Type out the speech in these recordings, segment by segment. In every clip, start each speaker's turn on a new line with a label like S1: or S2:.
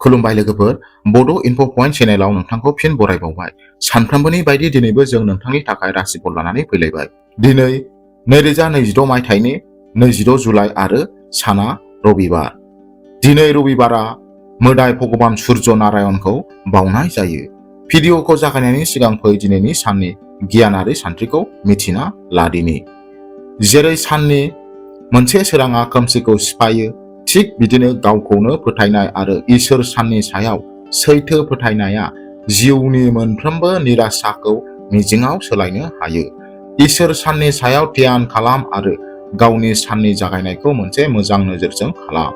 S1: खुलुमबाय लोगोफोर, बड' इनफ' पइन्ट चेनेलाव नोंथांखौ फिन बरायबावबाय। सानफ्रोमबोनि बायदि दिनैबो जों नोंथांनि थाखाय राशिफल लानानै फैलायबाय। दिनै 2026 मायथाइनि 26 जुलाइ आरो साना रबिबार। दिनै रबिबारा मोदाय भगबान सुर्य नारायणखौ बावनाय जायो। भिडिअखौ जागायनायनि सिगां फै दिनैनि साननि गियानारि सानथ्रिखौ मिथिना लादिनि। जेरै साननि मोनसे सोराङा खोमसिखौ सिफायो, थिग बिदिनो गावखौनो फोथायनाय आरो इसोर साननि सायाव सैथो फोथायनाया जिउनि मोनफ्रोमबो निराशाखौ मिजिंआव सोलायनो हायो। इसोर साननि सायाव ध्यान खालाम आरो गावनि साननि जागायनायखौ मोनसे मोजां नोजोरजों खालाम।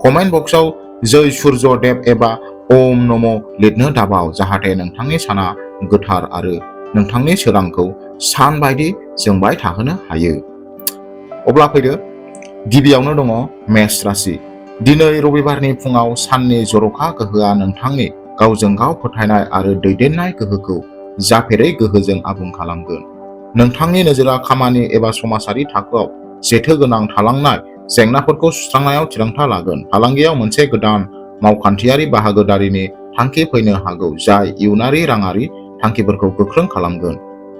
S1: कमेन्ट बक्सआव जय सुर्य देव एबा ओम नमः लिरनो दाबाव, जाहाथे नोंथांनि साना गोथार आरो नोंथांनि सोरांखौ सान बायदि जोंबाय थाहोनो हायो। अब्ला फैदो, गिबियावनो दङ मेष राशि। दिनै रबिबारनि फुङाव साननि जर'खा गोहोआ नोंथांनि गावजों गाव फोथायनाय आरो दैदेननाय गोहोखौ जाफेरै गोहोजों आबुं खालामगोन। नोंथांनि नोजोरा खामानि एबा समाजारि थाखोआव जेथो गोनां थालांनाय जेंनाफोरखौ सुस्रांनायाव थिरांथा लागोन। फालांगियाव मोनसे गोदान मावखान्थियारि बाहागोदारिनि थांखि फैनो हागौ, जाय इयुनारि राङारि थांखिफोरखौ गोख्रों खालामगोन।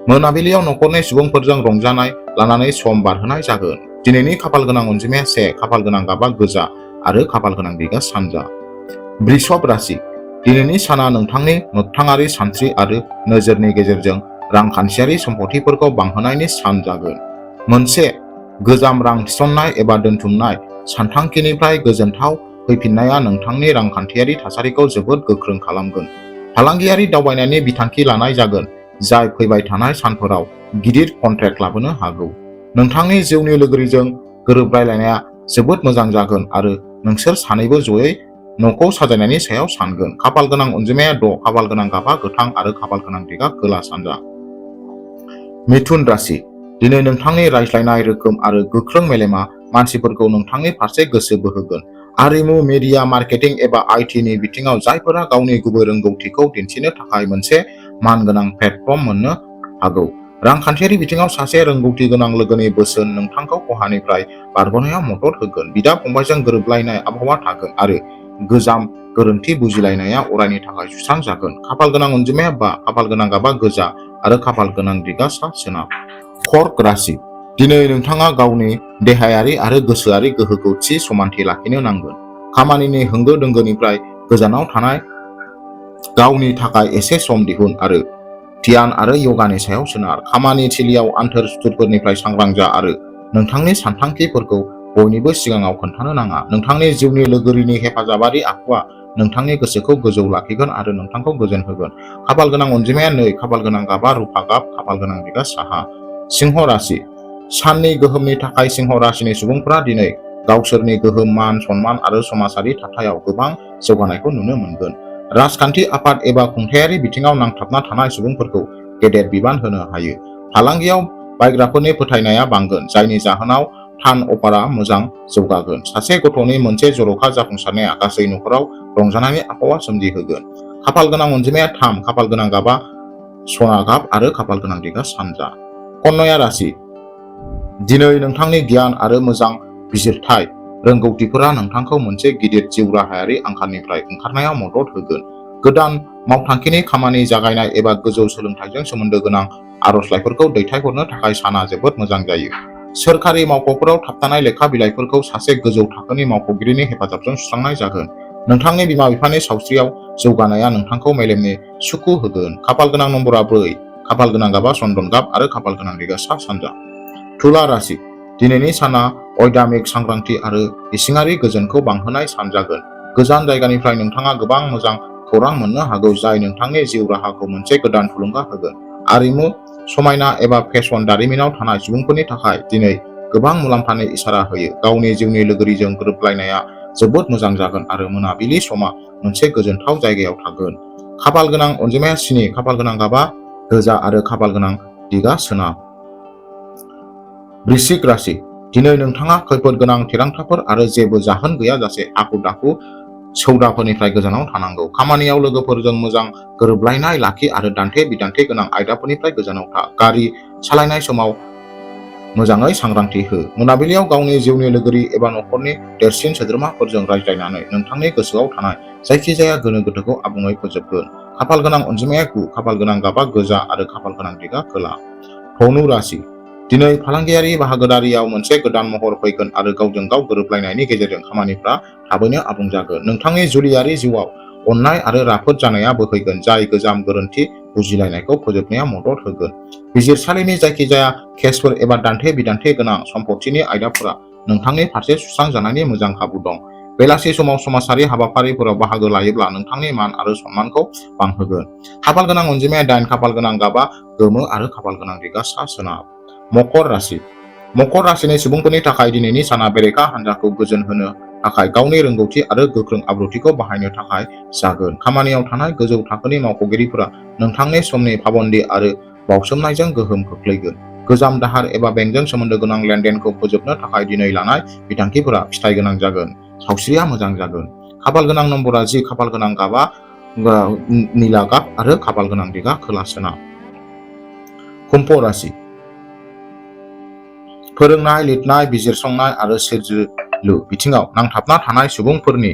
S1: मोनाबिलियाव नखरनि सुबुंफोरजों रंजानाय लानानै सम बारहोनाय जागोन। दिनैनि खाफाल गोनां अनजिमाया 1, खाफाल गोनां गाबा गोजा आरो खाफाल गोनां दिगा सानजा। वृषभ राशि। दिनैनि साना नोंथांनि मोगथाङारि सानस्रि आरो नोजोरनि गेजेरजों रांखान्थियारि सम्पथिफोरखौ बांहोनायनि सान जागोन। मोनसे गोजाम रां थिसननाय एबा दोनथुमनाय सानथांखिनिफ्राय गोजोनथाव फैफिननाया नोंथांनि रांखान्थियारि थासारिखौ जोबोद गोख्रों खालामगोन। फालांगियारि दावबायनायनि बिथांखि लानाय जागोन, जाय फैबाय थानाय सानफोराव गिदिर कन्ट्रेक्ट लाबोनो हागौ। नोंथांनि जिउनि लोगोरिजों गोरोबलायनाया जोबोद मोजां जागोन आरो नोंसोर सानैबो जयै न'खौ साजायनायनि सायाव सानगोन। खाफाल गोनां अनजिमाया 6, खाफाल गोनां गाबा गोथां आरो खाफाल गोनां दिगा खोला सानजा। मिथुन राशि। दिनै नोंथांनि रायज्लायनाय रोखोम आरो गोख्रों मेलेमा मानसिफोरखौ नोंथांनि फारसे गोसो बोहोगोन। आरिमु, मिडिया, मार्केटिं एबा आईटीनि बिथिङाव जायफोरा गावनि गुबै रोंगौथिखौ दिन्थिनो थाखाय मोनसे मानगोनां प्लेटफर्म मोननो हागौ। रांखान्थियारि बिथिङाव सासे रोंगौथि गोनां लोगोनि बोसोन नोंथांखौ खहानिफ्राय बारग'नायाव मदद होगोन। बिदा-फंबायजों गोरोबलायनाय आबहावा थागोन आरो गोजाम गोरोन्थि बुजिलायनाया अरायनि थाखाय सुस्रांजागोन। खाफाल गोनां अनजिमाया 5, खाफाल गोनां गाबा गोजा आरो खाफाल गोनां दिगा सा सोनाब। कर्क राशि। दिनै नोंथाङा गावनि देहायारि आरो गोसोआरि गोहोखौ थि समानथि लाखिनो नांगोन। खामानिनि होंगो दोंगोनिफ्राय गोजानाव थानाय गावनि थाखाय एसे सम दिहुन आरो ध्यान आरो यगानि सायाव सोनार। खामानि थिलियाव आन्थोर सुथुरफोरनिफ्राय सांग्रां जा आरो नोंथांनि सानथांखिफोरखौ बयनिबो सिगाङाव खोन्थानो नाङा। नोंथांनि जिउनि लोगोरिनि हेफाजाबारि आखुआ नोंथांनि गोसोखौ गोजौ लाखिगोन आरो नोंथांखौ गोजोन होगोन। खाफाल गोनां अनजिमाया 2, खाफाल गोनां गाबा रुफा गाब, खाफाल गोनां दिगा साहा। सिंह राशि। साननि गोहोमनि थाखाय सिंह राशिनि सुबुंफोरा दिनै गावसोरनि गोहोम, मान सन्मान आरो समाजारि थाथायाव गोबां जौगानायखौ नुनो मोनगोन। राजखान्थि आफाद एबा खुंथायारि बिथिङाव नांथाबना थानाय सुबुंफोरखौ गेदेर बिबान होनो हायो। फालांगियाव बायग्राफोरनि फोथायनाया बांगोन, जायनि जाहोनाव टार्न अभारआ मोजां जौगागोन। सासे गथ'नि मोनसे जर'खा जाफुंसारनाया गासै नखराव रंजानायनि आबहावा सोमजिहोगोन। खाफाल गोनां अनजिमाया 3, खाफाल गोनां गाबा सना गाब आरो खाफाल गोनां दिगा सानजा। कन्या राशि। दिनै नोंथांनि गियान आरो मोजां बिजिरथाय रोंगौथिफोरा नोंथांखौ मोनसे गिदिर जिउ राहायारि आंखालनिफ्राय ओंखारनायाव मदद होगोन। गोदान मावथांखिनि खामानि जागायनाय एबा गोजौ सोलोंथाइजों सोमोन्दो गोनां आर'जलाइफोरखौ दैथायहरनो थाखाय साना जोबोद मोजां जायो। सोरखारि मावख'फोराव थाबथानाय लेखा बिलाइफोरखौ सासे गोजौ थाखोनि मावख'गिरिनि हेफाजाबजों सुस्रांनाय जागोन। नोंथांनि बिमा-बिफानि सावस्रियाव जौगानाया नोंथांखौ मेलेमनि सुखु होगोन। खाफाल गोनां नम्बरा 4, खाफाल गोनां गाबा चन्दन गाब आरो खाफाल गोनां दिगा सा सानजा। तुला राशि। दिनैनि साना अयदामिक सांग्रांथि आरो इसिङारि गोजोनखौ बांहोनाय सान जागोन। गोजान जायगानिफ्राय नोंथाङा गोबां मोजां खौरां मोननो हागौ, जाय नोंथांनि जिउ राहाखौ मोनसे गोदान थुलुंगा होगोन। आरिमु, समायना एबा फेशन दारिमिनाव थानाय सुबुंफोरनि थाखाय दिनै गोबां मुलाम्फानि इसारा होयो। गावनि जिउनि लोगोरिजों गोरोबलायनाया जोबोद मोजां जागोन आरो मोनाबिलि समा मोनसे गोजोनथाव जायगायाव थागोन। खाफाल गोनां अनजिमाया 7, खाफाल गोनां गाबा गोजा आरो खाफाल गोनां दिगा सोनाब। वृश्चिक राशि। दिनै नोंथाङा खैफोद गोनां थिरांथाफोर आरो जेबो जाहोन गैयाजासे हाखु-दाखु सौदाफोरनिफ्राय गोजानाव थानांगौ। खामानियाव लोगोफोरजों मोजां गोरोबलायनाय लाखि आरो दान्थे-बिदान्थे गोनां आयदाफोरनिफ्राय गोजानाव था। गारि सालायनाय समाव मोजाङै सांग्रांथि हो। मोनाबिलियाव गावनि जिउनि लोगोरि एबा नखरनि देरसिन सोद्रोमाफोरजों रायज्लायनानै नोंथांनि गोसोआव थानाय जायखिजाया गोनो गोथोखौ आबुङै फोजोबगोन। खाफाल गोनां अनजिमाया 9, खाफाल गोनां गाबा गोजा आरो खाफाल गोनां दिगा खोला। धनु राशि। दिनै फालांगियारि बाहागोदारियाव मोनसे गोदान महर फैगोन आरो गावजों गाव गोरोबलायनायनि गेजेरजों खामानिफ्रा थाबैनो आबुं जागोन। नोंथांनि जुलियारि जिउआव अननाय आरो राफोद जानाया बोहैगोन, जाय गोजाम गोरोन्थि बुजिलायनायखौ फोजोबनायाव मदद होगोन। बिजिरसालिनि जायखिजाया केसफोर एबा दान्थे-बिदान्थे गोनां सम्पथिनि आयदाफोरा नोंथांनि फारसे सुस्रांजानायनि मोजां खाबु दं। बेलासि समाव समाजारि हाबाफारिफोराव बाहागो लायोब्ला नोंथांनि मान आरो सन्मानखौ बांहोगोन। खाफाल गोनां अनजिमाया 8, खाफाल गोनां गाबा गोमो आरो खाफाल गोनां दिगा सा-सोनाब। मकर राशि। मकर राशिनि सुबुंफोरनि थाखाय दिनैनि साना बेरेखा हान्जाखौ गोजोन होनो थाखाय गावनि रोंगौथि आरो गोख्रों आब्रुथिखौ बाहायनो थाखाय जागोन। खामानियाव थानाय गोजौ थाखोनि मावख'गिरिफोरा नोंथांनि समनि पाबन्दि आरो बावसोमनायजों गोहोम खोख्लैगोन। गोजाम दाहार एबा बेंकजों सोमोन्दो गोनां लेनदेनखौ फोजोबनो थाखाय दिनै लानाय बिथांखिफोरा फिथाइ गोनां जागोन। सावस्रिया मोजां जागोन। खाफाल गोनां नम्बरा 10, खाफाल गोनां गाबा निला गाब आरो खाफाल गोनां दिगा खोला सोनाब। कुम्भ राशि। फोरोंनाय, लिरनाय, बिजिरसंनाय आरो सोरजिलु बिथिङाव नांथाबना थानाय सुबुंफोरनि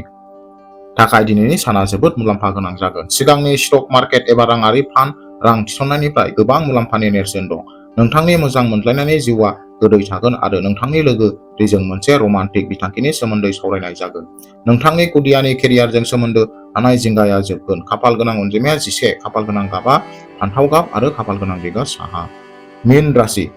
S1: थाखाय दिनैनि साना जोबोद मुलाम्फा गोनां जागोन। सिगांनि स्टक मार्केट एबा राङारि फान्ड रां थिसननायनिफ्राय गोबां मुलाम्फानि नेरसोन दं। नोंथांनि मोजां मोनज्लायनायनि जिउआ गोदै थागोन आरो नोंथांनि लोगोरिजों मोनसे रमान्टिक बिथांखिनि सोमोन्दै सावरायनाय जागोन। नोंथांनि खुदियानि केरियारजों सोमोन्दो थानाय जिंगाया जोबगोन। खाफाल गोनां अनजिमाया 11, खाफाल गोनां गाबा फान्थाव गाब आरो खाफाल गोनां दिगा साहा। मीन राशि।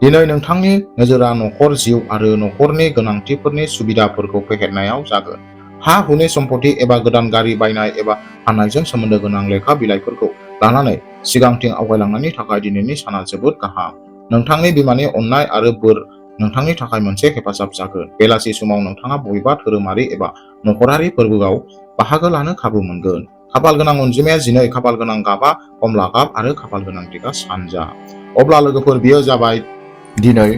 S1: दिनै नोंथांनि नोजोरा नखर, जिउ आरो नखरनि गोनांथिफोरनि सुबिदाफोरखौ फेहेरनायाव जागोन। हा-हुनि सम्पथि एबा गोदान गारि बायनाय एबा फाननायजों सोमोन्दो गोनां लेखा बिलाइफोरखौ लानानै सिगांथिं आवगायलांनायनि थाखाय दिनैनि साना जोबोद गाहाम। नोंथांनि बिमानि अननाय आरो बोर नोंथांनि थाखाय मोनसे हेफाजाब जागोन। बेलासि समाव नोंथाङा बबेबा धोरोमारि एबा नखरारि फोरबोआव बाहागो लानो खाबु मोनगोन। खाफाल गोनां अनजिमाया 12, खाफाल गोनां गाबा कमला गाब आरो खाफाल गोनां दिगा सानजा। अब्ला लोगोफोर, बेयो जाबाय दिनै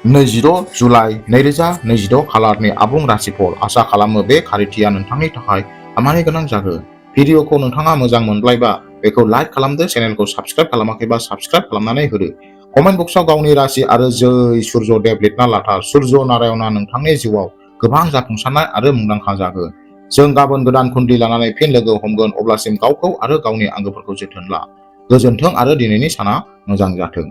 S1: 26 जुलाइ 2026 खालारनि आबुं राशिफल। आसा खालामो बे खारिथिया नोंथांनि थाखाय खामानि गोनां जागोन। भिडिअखौ नोंथाङा मोजां मोनबायबा बेखौ लाइक खालामदो, चेनेलखौ साबस्क्राइब खालामाखैबा साबस्क्राइब खालामनानै होदो। कमेन्ट बक्सआव गावनि राशि आरो जै सुर्य देव लिरना लाथार। सुर्य नारायणआ नोंथांनि जिउआव गोबां जाफुंसारनाय आरो मुंदांखा जागोन। जों गाबोन गोदान कुण्डलि लानानै फिन लोगो हमगोन। अब्लासिम गावखौ आरो गावनि आंगोफोरखौ जोथोन ला। गोजोन्थों आरो दिनैनि साना मोजां जाथों।